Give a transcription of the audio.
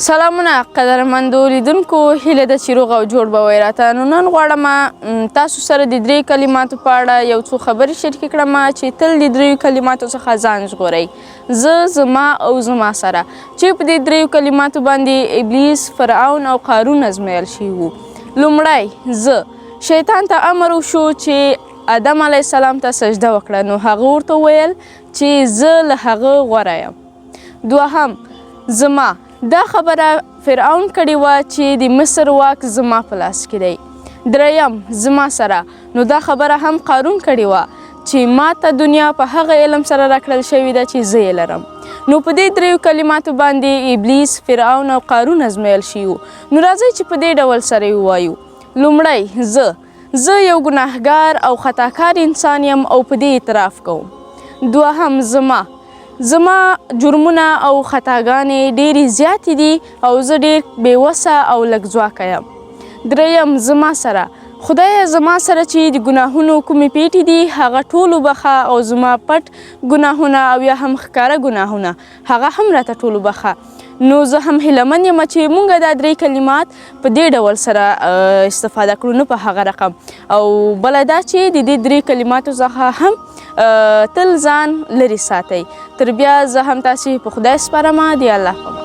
سلامونه قدرمندو لیدونکو، هیله ده چې روغ او جوړ به وئ. راته نو نن غواړم تاسو سره د درې کلماتو په اړه یو څو خبرې شریکې کړم چې تل د دریو کلماتو څخه ځان ژغورئ، زه، زما او زما سره، چې په دې دریو کلماتو باندې ابلیس، فرعون او قارون ازمیل شوي وو. لومړی زه. شیطان ته امر وشو چې آدم علیه السلام ته سجده وکړه، نو هغه ورته وویل چې زه له هغه غوره یم. دوهم زما. دا خبره فرعون کړې وه چې د مصر واک زما په لاس کې دی. دریم زما سره. نو دا خبره هم قارون کړې وه چې ما ته دنیا په هغه علم سره راکړل شوې ده چې زه یې لرم. نو په دې دریو کلماتو باندې ابلیس، فرعون او قارون ازمیل شوي وو. نو راځئ چې په دې ډول سره یې ووایو. لومړی زه. زه یو ګناهګار او خطاکار انسان یم او په دې اعتراف کوم. دوهم زما. زما جرمونه او خطاګانې ډېرې زیاتې دي او زه ډېر بې وسه او لږ ځواکه یم. دریم زما سره. خدایه زما سره چې د ګناهونو کومې پیټې دي هغه ټول وبخښه او زما پټ ګناهونه او یا هم ښکاره ګناهونه هغه هم راته ټول وبخښه. نو زه هم هیله من یم چې مونږ دا درې کلمات په دې ډول سره استفاده کړو، نه په هغه رقم. او بله دا چې د دې درې کلماتو څخه هم تل ځان لرې ساتئ. تر بیا زه هم تاسې په خدای سپارم. دی الله په